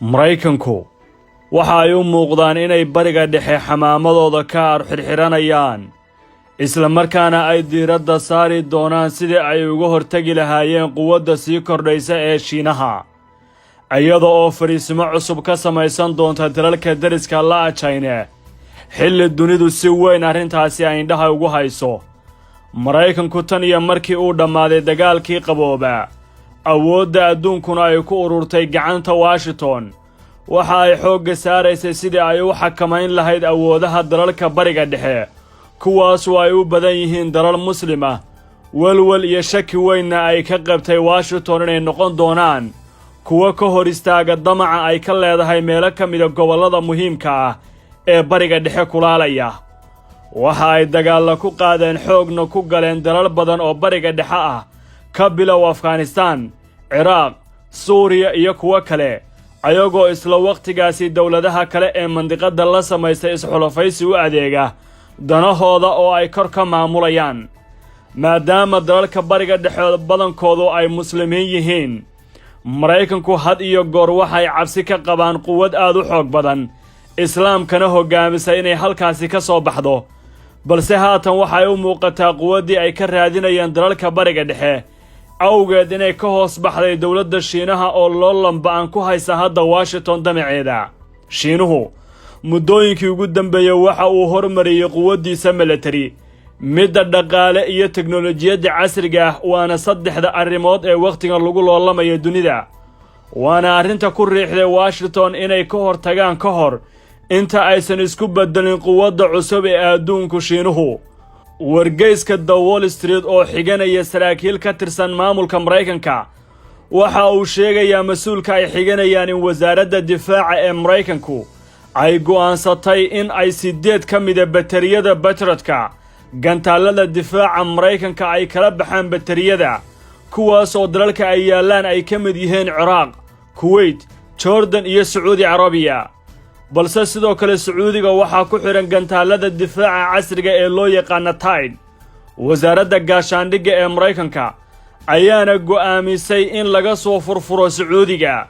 Maraykanku waxa ay u muuqdaan inay Bariga Dhexe xamaamadooda ka xirxiranayaan, isla markaana ay diiradda saari doonaan sidii ay uga hortegi lahaayeen quwadda sii kordhaysa ee Shiinaha, iyada oo fariisimo cusub ka samaysan doonta dalalka deriska la Jayne, xilli dunidu si weyn arrintaasi ay indhaha ugu hayso. Maraykanku tan iyo markii uu dhammaaday Dagaalkii Qabooba, awoodda adduunkuna ay ku ururtay gacanta Washington, waxa ay xoogga saaraysay sidii ay u xakamayn lahayd awoodaha dalalka Bariga Dhexe, kuwaasoo ay u badan yihiin dalal Muslim ah, welwel iyo shaki weynna ay ka qabtay Washington inay noqon doonaan kuwo ka hor istaaga damaca ay ka leedahay meelo ka mida gobollada muhiimka ah ee Bariga Dhexe kulaalaya. Waxa ay dagaalla ku qaadeen, xoogna ku galeen dalal badan oo Bariga Dhexe ah, ka bilow Afghanistaan, Ciraaq, Suuriya iyo kuwo kale, ayagoo isla wakhtigaasi dowladaha kale ee mandiqadda la samaystay isxulafaysi u adeega danahooda oo ay kor ka maamulayaan. Maadaama dalalka Bariga Dhexe badankoodu ay Muslimiin yihiin, Maraykanku had iyo goor waxay cabsi ka qabaan quwad aad u xoog badan, Islaamkana hoggaamisa, inay halkaasi ka soo baxdo. Balse haatan waxay u muuqataa quwaddii ay ka raadinayeen dalalka Bariga Dhexe awgeed inay ka hoos baxday dowladda Shiinaha oo loolan ba'an ku haysa hadda Washington damaceeda. Shiinuhu muddooyinkii ugu dambeeyey waxa uu hormariyey quwaddiisa milatari, midda dhaqaale iyo teknolojiyadda casriga ah, waana saddexda arrimood ee wakhtigan lagu loolamayo dunida, waana arrinta ku riixday Washington inay ka hor tagaan ka hor inta aysan isku beddelin quwadda cusub ee adduunku Shiinuhu. Wargeyska The Wall Street oo xiganaya saraakiil ka tirsan maamulka Maraykanka waxa uu sheegayaa mas-uulka ay xiganayaan in Wasaaradda Difaaca ee Maraykanku ay go'aansatay in ay siddeed ka mida bateriyada Patriotka, gantaallada difaaca Maraykanka, ay kala baxaan bateriyada, kuwaas oo dalalka ay yaallaan ay ka mid yihiin Ciraaq, Kuweyt, Jordan iyo Sacuudi Carabiya. Balse sidoo kale Sacuudiga waxaa ku xidhan gantaallada difaaca casriga ee loo yaqaana THAAD. Wasaaradda Gaashaandhigga ee Maraykanka ayaana go'aamisay in laga soo furfuro Sacuudiga.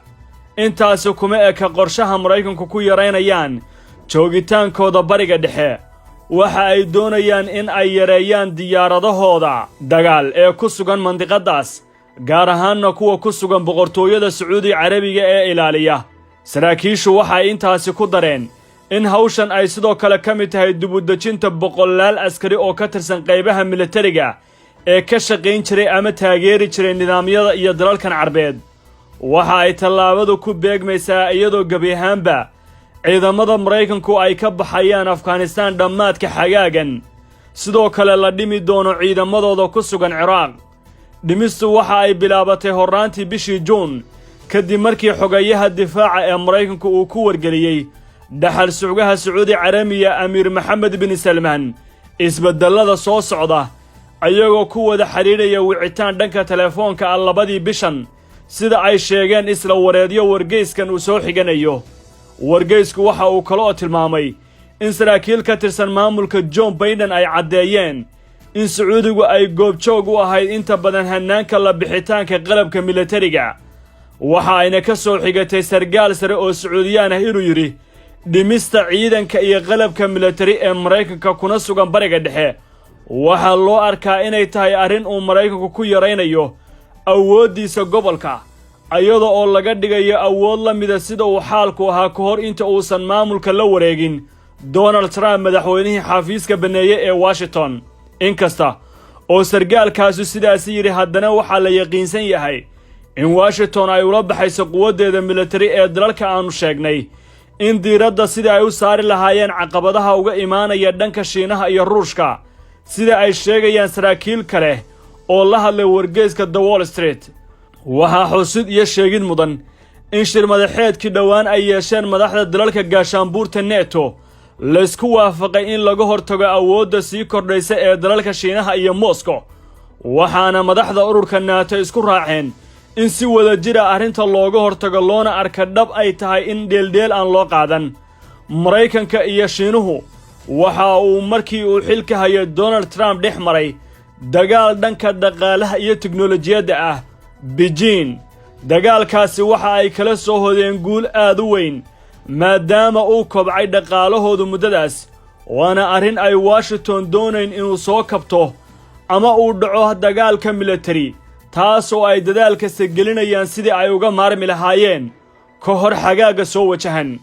Intaasi kuma eka qorshaha Maraykanku ku yaraynayaan joogitaankooda Bariga Dhexe. Waxa ay doonayaan in ay yareeyaan diyaaradahooda dagaal ee ku sugan mandiqaddaas, gaar ahaanna kuwa ku sugan Boqortooyada Sacuudi Carabiga ee ilaaliya. Saraakiishu waxay intaasi ku dareen in hawshan ay sidoo kale ka mid tahay dibudejinta boqolaal askari oo ka tirsan qaybaha militariga ee ka shaqayn jiray ama taageeri jiray nidaamyada iyo dalalkan Carbeed. Waxa ay tallaabadu ku beegmaysaa iyadoo gebi ahaanba ciidamada Maraykanku ay ka baxayaan Afghanistaan dhammaadka xagaagan, sidoo kale la dhimi doono ciidamadooda ku sugan Ciraaq. Dhimistu waxa ay bilaabatay horraantii bishii Juun, kadib markii xogayaha difaaca ee Maraykanku uu ku wargeliyey dhaxal sugaha Sacuudi Carabiya, Amiir Maxamed bin Salmaan, isbeddellada soo socda, ayagoo ku wada xidhiidhaya wicitaan dhanka telefoonka ah 2dii bishan, sida ay sheegeen isla wareedyo wargeyskan uu soo xiganayo. Wargeysku waxa uu kaloo tilmaamay in saraakiil ka tirsan maamulka John Biden ay caddeeyeen in Sacuudigu ay goobjoog u ahayd inta badan hannaanka la bixitaanka qalabka militariga. Waxa ayna ka soo xigatay sargaal sare oo Sacuudiyaan ah inuu yidhi dhimista ciidanka iyo qalabka militari ee Maraykanka kuna sugan Bariga Dhexe waxaa loo arkaa inay tahay arrin uu Maraykanku ku yaraynayo awooddiisa gobolka, iyada oo laga dhigayo awood la mida sida uu xaalku ahaa ka hor inta uusan maamulka la wareegin Donald Trump, madaxweynihii xafiiska baneeye ee Washington. Inkasta oo sargaalkaasu sidaasi yidhi, haddana waxaa la yaqiinsan yahay in Washington ay ula baxayso quwaddeeda militari ee dalalka aanu sheegnay in diiradda sidai ay u saari lahaayeen caqabadaha uga imaanaya dhanka Shiinaha iyo Ruushka, sida ay sheegayaan saraakiil kale oo la hadlay wargeyska The Wall Street. Waxaa xusid iyo sheegid mudan in shir madaxeedkii dhowaan ay yeesheen madaxda dalalka gaashaanbuurta NATO laysku waafaqay in laga hortago awoodda sii kordhaysa ee dalalka Shiinaha iyo Moscow, waxaana madaxda ururka NATO isku raaceen in si wada jira arrinta looga hortago, loona arka dhab ay tahay in dheeldheel aan loo qaadan. Maraykanka iyo Shiinuhu waxa uu markii uu xilka hayay Donald Trump dhex maray dagaal dhanka dhaqaalaha iyo teknolojiyadda ah. Beijing Dagaalkaasi waxa ay kala soo hodeen guul aad u weyn, maadaama uu kobcay dhaqaalahoodu muddadaas, waana arrin ay Washington doonayn inuu soo kabto ama uu dhaco dagaalka militari, taasoo ay dadaal kasta gelinayaan sidii ay uga maarmi lahaayeen ka hor xagaagga soo wajahan.